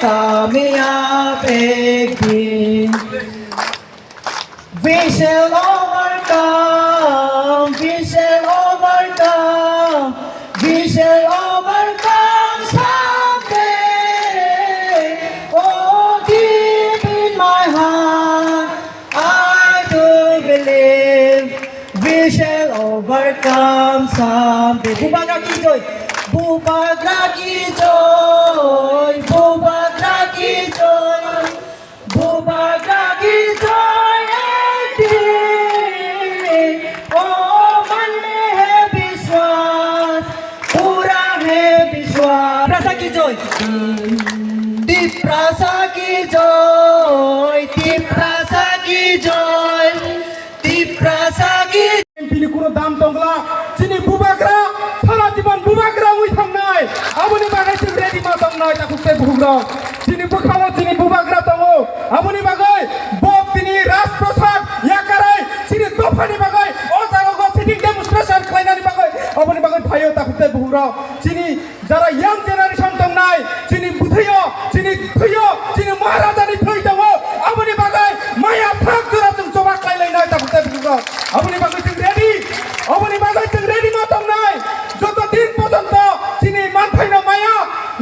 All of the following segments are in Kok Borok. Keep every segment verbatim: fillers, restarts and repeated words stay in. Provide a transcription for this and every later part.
कामयाब एक दिन। We shall overcome, we shall overcome, we shall overcome someday. Oh, deep in my heart, I do believe we shall overcome someday. Bubagra ki joy, Bubagra ki joy, Bubagra ki joy. Bubagra ki joy ek din, o man mein hai vishwas, pura hai vishwas. Tiprasa ki joy. Tiprasa ki joy, Tiprasa ki joy, Tiprasa ki. M P ni kuno dam tongla, chini Bubagra, sara jibon Bubagra wngwi thangnai, aboni bagwi chwng ready ma tongnai, takhuk tei bukhuk rok. Chini bwkhao chini Bubagra tongo, aboni bagwi bo tini Rajprasad yakarwi chini dophani bagwi o jaga o sitting demonstration khlainani bagwi, aboni bagwi phaio, takhuk tei bukhuk rok. Chini jara young generation tongnai, chini bwthwio, chini thwio, chini Maharajani thwi tongo, aboni bagwi maya sak jora chwng choba khlai lainai, takhuk tei bukhuk rok. Aboni bagwi chwng ready, aboni bagwi chwng ready ma tongnai. Joto din porjonto chini manthaino maya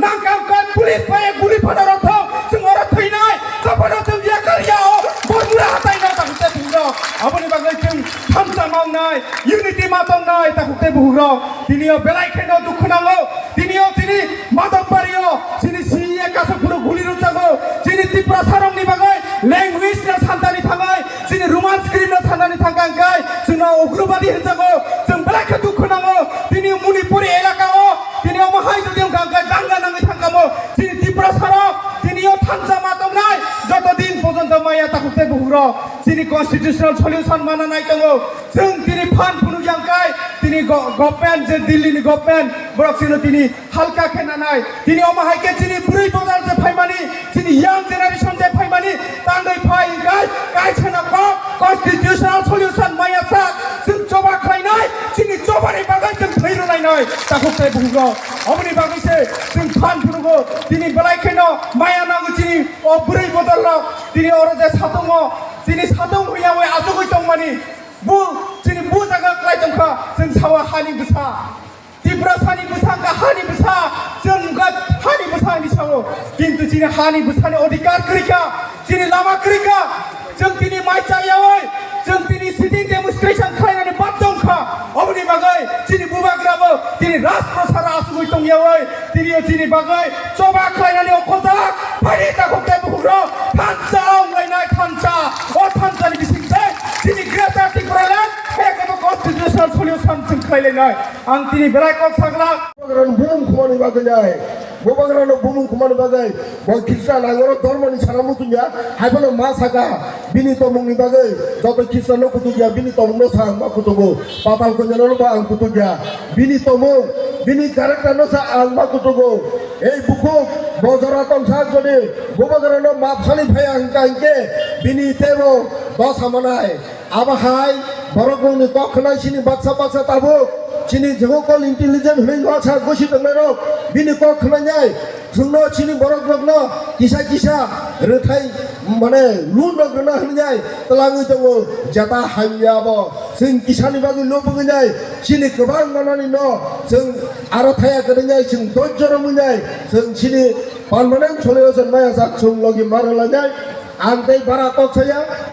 nangkam khe police bai guli phano rok thok, chwng oro thwinai, kaphano chwng yakar ya o, Bormura hataino, takhuk tei bukhuk rok. Aboni bagwi chwng thansa ma wngnai, unity ma tongnai, takhuk tei bukhuk rok. Tini o belai kheno dukhu nango. Tini o chini Madhobbario chini C E A kaisa phuru guli rwjago. Chini Tiprasa rokni bagwi language no santani thangai, chini Roman script no santani thangkha hwnkhe chwngno ugrobadi hwnjago. Chwng belai khe dukhu nango. Tini Manipuri elaka o tini omo hai jodi wngkha hwnkhe danga nangwi thangkha mo. Chini Tiprasa rok tini o thansa ma tongnai, joto din porjonto maya, takhuk tei bukhuk rok. Chini constitutional solution mana nai tongo. Chwng tini phan phunuk yang kai, tini go-, government je Delhi ni government, borok chwngno tini halka khe nanai. Tini omo hai khe chini bwrwi bodol je phaimani, chini young generation je phaimani, tangwi phai hwnkhe kaisa no kok constitutional solution maya sak, chwng choba khlainai, chini chobani bagwi chwng thwi rwlainai, takhuk tei bukhuk rok. Oboni bagwi se chwng phan phunugo, tini belai kheno maya nango chini o bwrwi bodol rok, tini oro je satungo, chini satung huya oi achugwi tongmani. Bu, chini bu jaga klai tongkha, chwng sawa hani bwsa. Tiprasani bwsa wngkha hani bwsa, chwng wngkha hani bwsa hinwi sao. Kintu chini hani bwsani odhikar kwrwikha, chini lama kwrwikha. Chwng tini mai chayawi, chwng tini sitting demonstration khlainani baddo wngkha. Oboni bagwi chini bubagrabo tini Rajprasad achugwi tongyawi, tini o chini bagwi choba khlainani o kojak phai takhuk tei bukhukrok thansa wnglainai thansa. O thansani bisingtwi chini Greater Tipraland hai khe bo constitutional solution chwng khlailainai. Ang tini belai kok saglak. Bubagrano bumung khumani bagwi nai. Bubagrano bumung khumani bagwi bo Khristan angoro dhormoni sana muchungya. Haiphano ma saka bini tongmungni bagwi joto Khristanno kutukya, bini tongmungno sa ang ma kutugo. Patal konyano bo ang kutukya. Bini tongmung, bini characterno sa ang ma kutugo. Ei bukhuk, bo jora tongsa jodi Bubagrano map sani phaiya hwnkha hinkhe bini teibo dosa manai. Abo hai borok rokni kok khwnai chini baksa baksa tabuk chini jebo call intelligent hwnwi baksa gosi tongnai rok bini kok khwnai nai chwngno chini borok rokno kisa kisa rwthai mane loan rok rwna hwnwi nai twlangwi tongo jeta hamya abo chwng kisani bagwi lobogwi nai chini kwbang manani no chwng aro thaya kwrwng nai chwng dojjo romwi nai chwng chini permanent solution maya jak chwng logi ma rwlai nai ang tei bara kok saya.